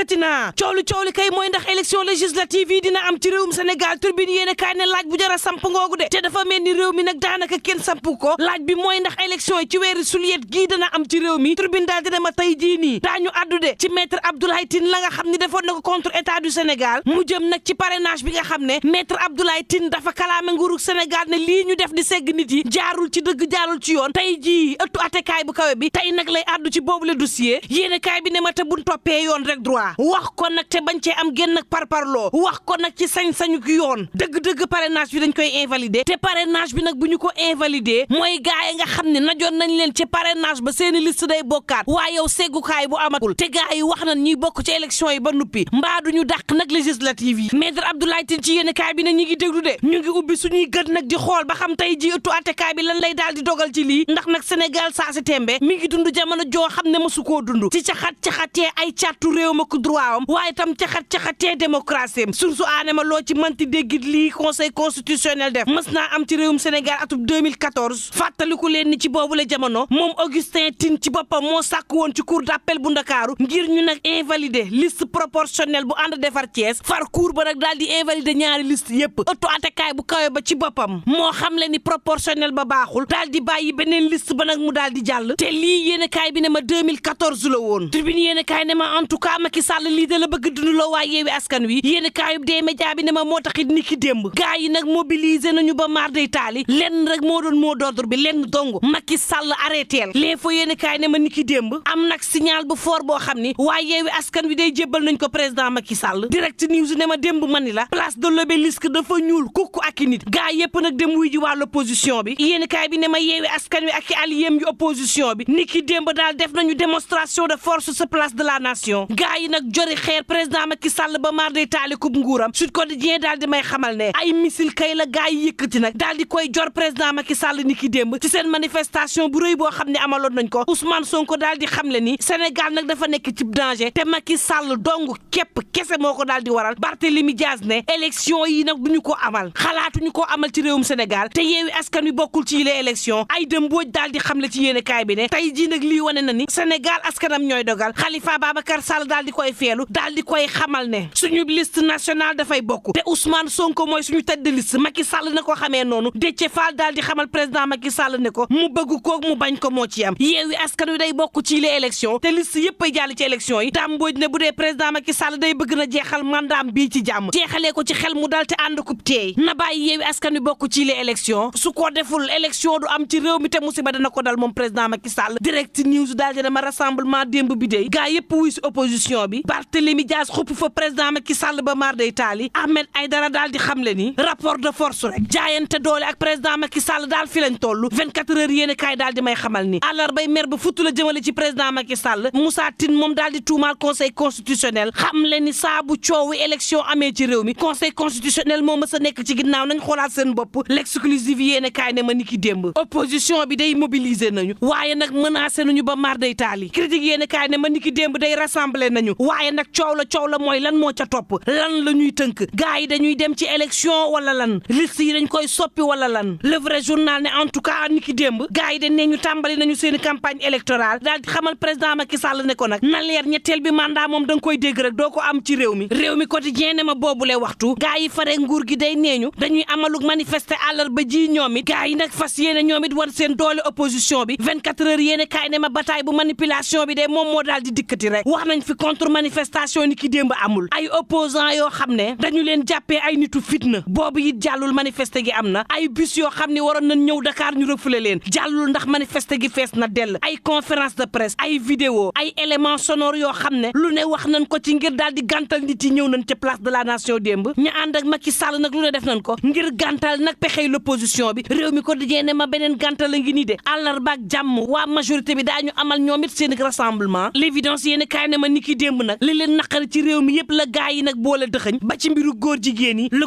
yëkkati na coow li kay mooy ndax élection législative yi dina am ci réewum Sénégal Tribune yéen kaay ne laaj bu jara samp ngoogu de te dafa mel ni réew mi nag daanaka kenn sampu ko laaj bi mooy ndax élection yi ci weeru suliet gii dana am ci réew mi Tribune daal di dama tey jii nii daañu addu de ci maître Abdoulaye Tine la nga xam ne defoon na ko contre état du Sénégal mu jëm nag ci parrainage bi nga xam ne maître Abdoulaye Tine dafa kalaame nguurug Sénégal ne lii ñu def di segg nit yi jaarul ci dëgg jaarul ci yoon tey jii ëttu attekaay bu kawe bi tey nag lay addu ci boobu le dossier yéene kaay bi ne ma te buñ toppee yoon rek droit wax ko nag te bañ cee am génn nag parparloo wax ko nag ci sañ-sañu ki yoon dëgg-dëgg parrainage bi dañ koy invalider te parrainage bi nag bu ñu ko invalider mooy gaay nga xam ne najoon nañ leen ci parrainage ba seeni liste day bokkaat waaye yow seggukaay bu amatul te gaay yi wax nañ ñuy bokk ci élection yi ba nuppi mbaa duñu dàq nag législative yi maître Abdoulaye Tine ci yéene kaay bi ne ñi ngi déglu de ñu ngi ubbi suñuy gët nag di xool ba xam tey ji ëttu attekaay bi lan lay daal di dogal ci lii ndax nag Sénégal saa si tembe mi ngi dund jamono joo xam ne mësu koo dund ci caxatee ay càttu réew ma ko droit am waaye tam caxatee démocratie am surtout aanema loo ci mënti déggit lii conseil constitutionnel def mës naa am ci réewum Sénégal atub 2014 fàttaliku leen ni ci boobu la jamono moom Augustin Tine ci boppam moo sàkk woon ci cour d'appel bu Ndakaaru ngir ñu nag invalider liste proportionnelle bu ànd defar Thiès far cour ba nag daal di invalider ñaari liste yépp ëttu attekaay bu kawe ba ci boppam moo xam le ni proportionnel ba baaxul daal di bàyyi beneen liste ba nag mu daal di jàll te lii yéene kaay bi ne ma 2014 la woon Tribune yéene kaay ne ma en tout cas Macky Sall lii de la bëgg dund la waa Yewwi Askan Wi yéene kaayub dee média bi ne ma moo taxit ni ki démb gaa yi nag mobiliser nañu ba maar day taali lenn rek moo doon moo d'ordre bi lenn dong Macky Sall arrêteel l'info yéene kaay ne ma ni ki démb am nag signal bu fort boo xam ni waa Yewwi Askan Wi day jébbal nañ ko président Macky Sall Direct News ne ma démb mani la place de l'Obélisque dafa ñuul kukku ak i nit gaa yépp nag dem wuy ji waa l'opposition bi yéene kaay bi ne ma Yewwi Askan Wi ak i alliés yu opposition bi ni ki démb daal def nañu démonstration de force sa place de la nation gaa yi nag jori xeer président Macky Sall ba maar day taali kub nguuram Sud Quotidien daal di may xamal ne ay missile kay la gaa yi yëkkati nag daal di koy jor président Macky Sall ni ki démb ci seen manifestation bu rëy boo xam ne amaloon nañ ko Ousmane Sonko daal di xamle ni Sénégal nag dafa nekk ci danger te Macky Sall dong képp kese moo ko daal di waral Barthélémy Dias ne élection yi nag duñu ko amal xalaatuñu ko amal ci réewum Sénégal te Yewwi Askan Wi bokkul ci yile élection ay dem Mbodj daal di xamle ci yéene kaay bi ne tey jii nag lii wane na ni Sénégal askanam ñooy dogal Khalifa Babacar Sall daal di koy feelu daal di koy xamal ne suñu liste nationale dafay bokk te Ousmane Sonko mooy suñu tête de liste Macky Sall na ko xamee noonu Déthié Fall daal di xamal président Macky Sall ne ko mu bëgg koog mu bañ ko moo ci am Yewwi Askan Wi day bokk ci les élections te liste yëpp ay jàll ci élections yi Dame Mbodj ne bu dee président Macky Sall day bëgg na jeexal mandaam bii ci jàmm jeexalee ko ci xel mu dal te ànd ko teey na bàyyi Yewwi Askan Wi bokk ci les élections su ko deful élection du am ci réew mi te musiba dana ko dal moom président Macky Sall Direct News daal di dama rassemblement démb bi dey gaa yëpp wuy si opposition bi Barthélémy Dias xupp fa président Macky Sall ba maar day taali Ahmed Aïdara daal di xamle ni rapport de force rek jaayante doole ak président Macky Sall daal fi lañ toll 24 heures yéene kaay daal di may xamal ni àllarbay mer ba futtu la jëmale ci président Macky Sall Moussa Tine moom daal di tuumaal conseil constitutionnel xamle ni saa bu coowu élection amee ci réew mi conseil constitutionnel moo mës a nekk ci ginnaaw nañ xoolaat seen bopp l'exclusive yéene kaay ne ma ni ki démb opposition bi day mobiliser nañu waaye nag menacé nañu ba mar day taali critique yéene kaay ne ma ni ki démb day rassembler nañu waaye nag coow la mooy lan moo ca topp lan la ñuy tënk gars yi dañuy dem ci élection wala lan liste yi dañ koy soppi wala lan le vrai journal ne en tout cas ni ki démb gars yi dañ ne ñu tàmbali nañu seeni campagne électorale daal di xamal président Macky Sall ne ko nag na leer ñetteel bi mandat moom da nga koy dégg rek doo ko am ci réew mi quotidien ne ma boobule waxtu gars yi fare nguur gi day neeñu dañuy amaluk manifester àllarba ji ñoom it gars yi nag fas yéene ñoom it war seen doole opposition bi 24 heures yéene kaay ne ma bataille bu manipulation bi de moom moo daal di dikkati rek wax nañ fi contre manifestation ni ki démb amul ay opposant yoo xam ne dañu leen jàppee ay nitu fitna boobu it jàllul manifester gi am na ay bus yoo xam ne waroon nañ ñëw Dakar ñu refoulé leen jàllul ndax manifester gi fees na dell ay conférence de presse ay vidéo ay éléments sonores yoo xam ne lu ne wax nañ ko ci ngir daal di gàntal nit yi ñëw nañ ca place de la nation démb ñu ànd ak Macky Sall nag lu ne def nañ ko ngir gàntal nag pexey l'opposition bi réew mi ko dijee ne ma beneen gàntal la ngi nii de àllarba ak jàmm waa majorité bi daañu amal ñoom it seen rassemblement l'évidence yéen kaay ne ma ni ki démb nag li leen naqari ci réew mi yëpp la gaa yi nag boole dëxëñ ba ci mbiru góor jigéen yi le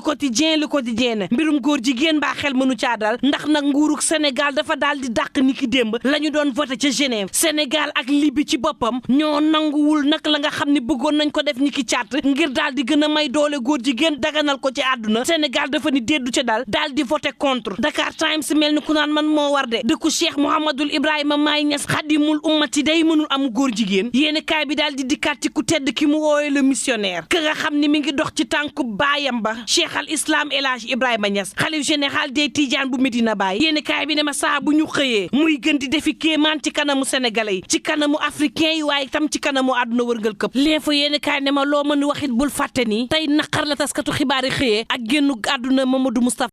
quotidien ne mbirum góor jigéen mbaa xel mënu caa dal ndax nag nguurug Sénégal dafa daal di dàq ni ki démb la ñu doon voté ca Genève Sénégal ak Libye ci boppam ñoo nanguwul nag la nga xam ne bëggoon nañ ko def ni ki càtt ngir daal di gën a may doole góor jigéen daganal ko ci àdduna Sénégal dafa ni déddu ca daal daal di voté contre Dakar Times mel ni ku naan man moo war de dëkku Cheikh Mouhamadoul Ibrahima Maay Ñas xadimul ummati day mënul am góor jigéen yéeni kaay bi daal di dikkaat ci ku tedd ki mu wooye le missionnaire ka nga xam ni mi ngi dox ci tànku baayam ba Cheikh al Islam El Hadj Ibrahima Niass xalif général des Tidiane bu Medina Baye yéeni kaay bi ne ma saa bu ñu xëyee muy gën di defi kéemaan ci kanamu sénégalais yi ci kanamu africain yi waaye tam ci kanamu àdduna wërngal këpp l'info yéeni kaay ne ma loo mën waxit bul fàtte ni tey naqar la taskatu xibaar yi xëyee ak génnu àdduna Mamadou Moustapha